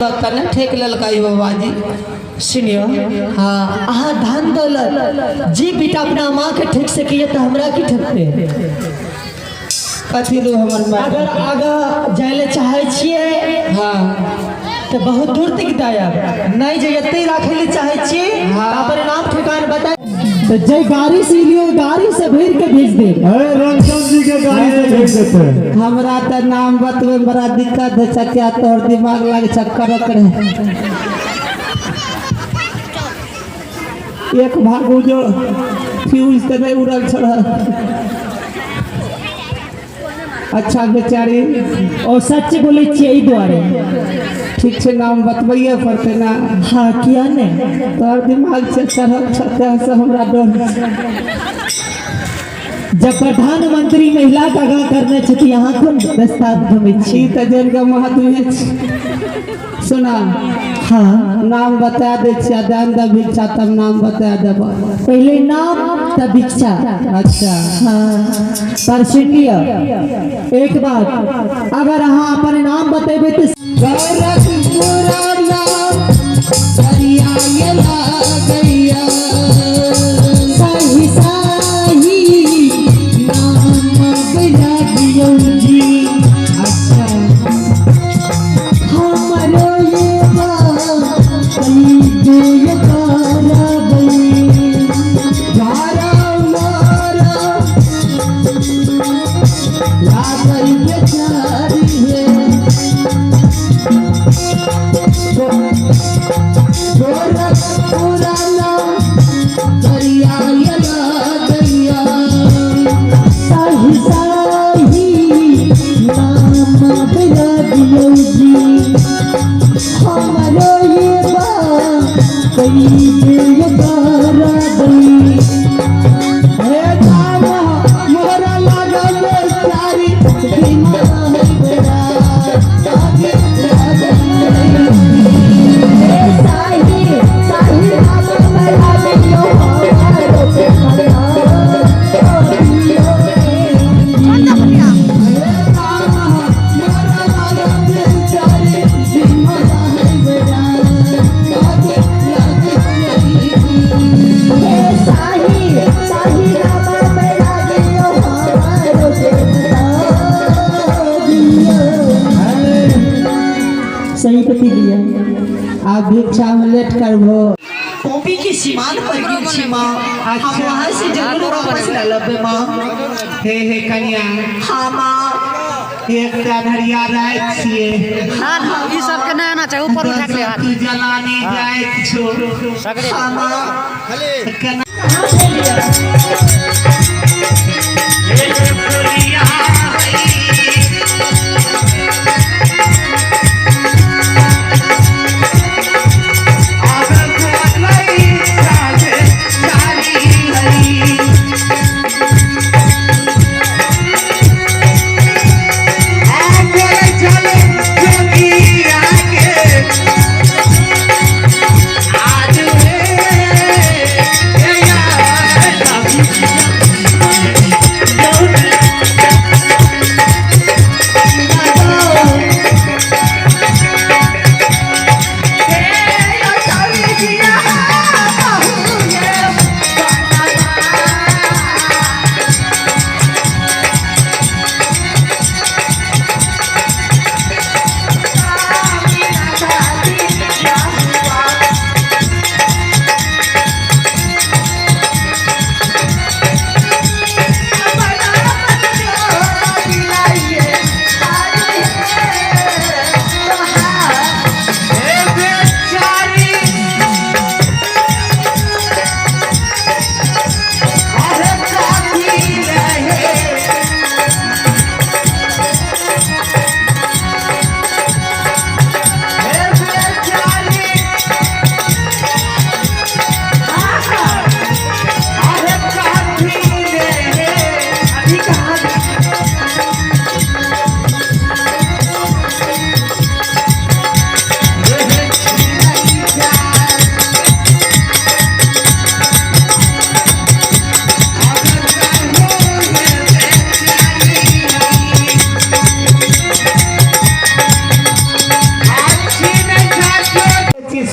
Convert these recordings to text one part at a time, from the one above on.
तऽ नहि ठेक लेलकै बाबाजी। सुनियो। हाँ। अहाँ धन दौलत जी बेटा अपना माँ के ठेक सकैए तऽ हमरा की ठेकते? कथी दू हमर माय? अगर आगा जाय लए चाहै छियै हाँ तऽ बहुत दूर तक जायब, नहीं जे एते राखै लए चाहै छी। हाँ। अपन नाम ठिकान बता तो जे गाड़ी से लियो गाड़ी से भर के भेज दे। अरे रंजन जी के गाड़ी से भेज देते हैं। हमरा तऽ नाम बतबै में बड़ा दिक्कत होइ छै, क्या तोहर दिमाग लागे छै करक रहे। एक भागू जो फ्यूज तऽ नहीं उड़ल छल। अच्छा बेचारी। ओ सच बोलै छियै एहि दुआरे। ठीक छै, नाम बतबैए पड़तै ना? हाँ, किया नहीं। तोहर दिमाग से चढ़ल छ तें से हमरा डर छै। जब प्रधानमंत्री महिला के आगाँ करने छथि, यहाँ कोन रस्ता घुमै छी? ई तऽ जानि कऽ महात्मे छी। सुना। हाँ। नाम बता दै छियै, दान दे भिक्षा तब नाम बता देबऽ। पहले नाम तब भिक्षा। अच्छा। हाँ, पर सुन लिअ एक बात, अगर अहाँ अपन नाम बतेबै तऽ साही साही नाम बजा दियौ जी। अच्छा। हमरो ये बात कई करबै। झारा मारा लागल बेचारी हे, गोरखपुराना दरिया गैया। साही साही नाम बजा दियौ जी, हमरो ये बात कई करबै। हे राम मोरा लागल बेचारी दिमाग बेरा। साही साही नाम बजा दियौ हमरो के साही साही नाम बजा दियौ हमरो के दियौ। सही पति लिया। आब भिक्षा में लेट करबो। कॉपी की सीमान पर गेल छी माँ, हम वहाँ से जरूर वापस लऽ लेबै माँ। हे हे कनिया। हाँ माँ। एकटा अन्हरिया राति छियै। ना ना, ई सबके नहि आना चाही, ऊपर उठा के ले हाथ। तू जलानी जाइत छो। सगरे। हाँ माँ। केना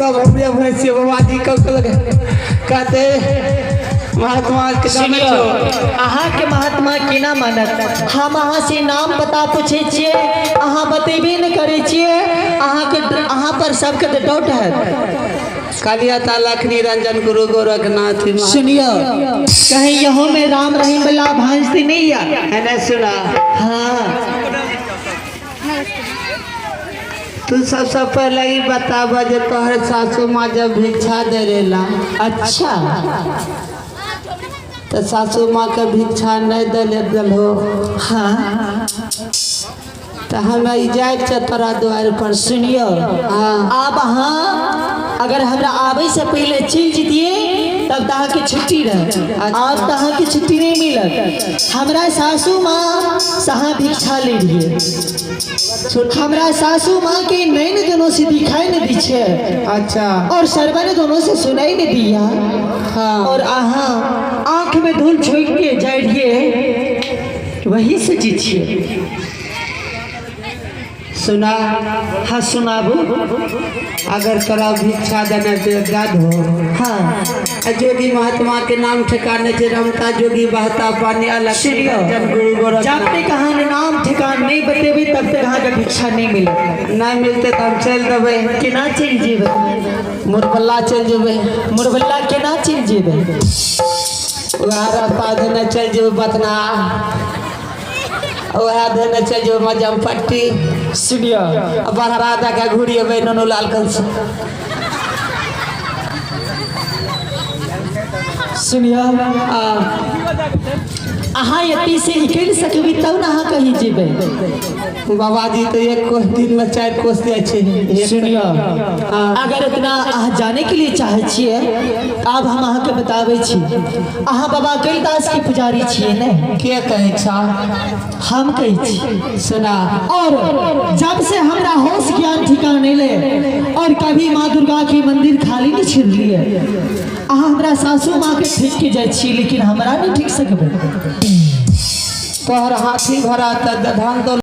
सब हमरे भैंसी बाबा जी कब कहते महात्मा के जानै सुनियो छौ। अहाँके महात्मा केना मानत? हम अहाँ से नाम पता पूछै छियै, अहाँ बतेबे नहि करै छियै। अहाँके अहाँ पर सबके तऽ डाउट है। कालिया तालक निरंजन गुरु गोरखनाथ सुनियो, कहीं यहो में राम रहीम वाला भांजती नहीं या? है नहीं सुना। हाँ। तू सबसे पहले ई बताब जे तोहर सासू माँ जब भिक्षा दे रेला। अच्छा। तो सासू माँ के भिक्षा नहीं दे दलहो? हाँ। तो हमें जाए के तोरा द्वार पर। सुनियो। हाँ। आब अहाँ अगर हमरा आबै से पहले चलि जतियै तब तऽ अहाँके छुट्टी रहे, आब तऽ अहाँके छुट्टी नहीं मिलत। हमरा सासू माँ से अहाँ भिक्षा ले रहियै। हमरा सासू माँ के नैन दोनों से दिखाई नहीं दी छै। अच्छा। और सरवन दोनों से सुनाई नहीं दिया। हाँ। और अहाँ आँख में धूल झोंक के जाइ रहियै, वही से जी छियै। सुना। हाँ, सुनाबू। अगर तोरा भिक्षा देने से याद हो। हाँ। आ जोगी महात्मा के नाम ठिकाने छै, रमता जोगी बहता पानी अलग सुनियो। निरंजन गुरु जब गोरखनाथ। तक अहाँ नाम ठिकान नहीं बतेबै तब तक अहाँके भिक्षा नहीं मिलत। नहीं मिलते तो हम चलि देबै। केना चलि जेबै? मुरबल्ला चलि जेबै। मुरबल्ला केना चलि जेबै? वएह रास्ता देने चलि जेबै बतना, वएह देने चलि जेबै मजमपट्टी। सुनियो। आ बड़हरा दऽ के घुरि अयबै नूनू लाल कंस। सुनियो, अहाँ एतै से निकलि सकबै तब ने अहाँ कहीं जेबै। बाबाजी तो एक कोस दिन में 4 कोस जाइ छै। सुनियो। हाँ। अगर इतना अहाँ जाने के लिए चाहै छियै, आब हम अहाँके बताबै छी। अहाँ बाबा कैलदास के पुजारी छियै ने? के कहै छह? हम कहै छी। सुना। और जब से हमरा होश ज्ञान ठिकाने ले और कभी माँ दुर्गा के मंदिर खाली नहीं छोड़लिए। अहाँ हमरा सासू माँ के ठीक के जाइ छी, लेकिन हमरा नहीं ठीक सकबै। तोहर हाथी घोड़ा तऽ धान तो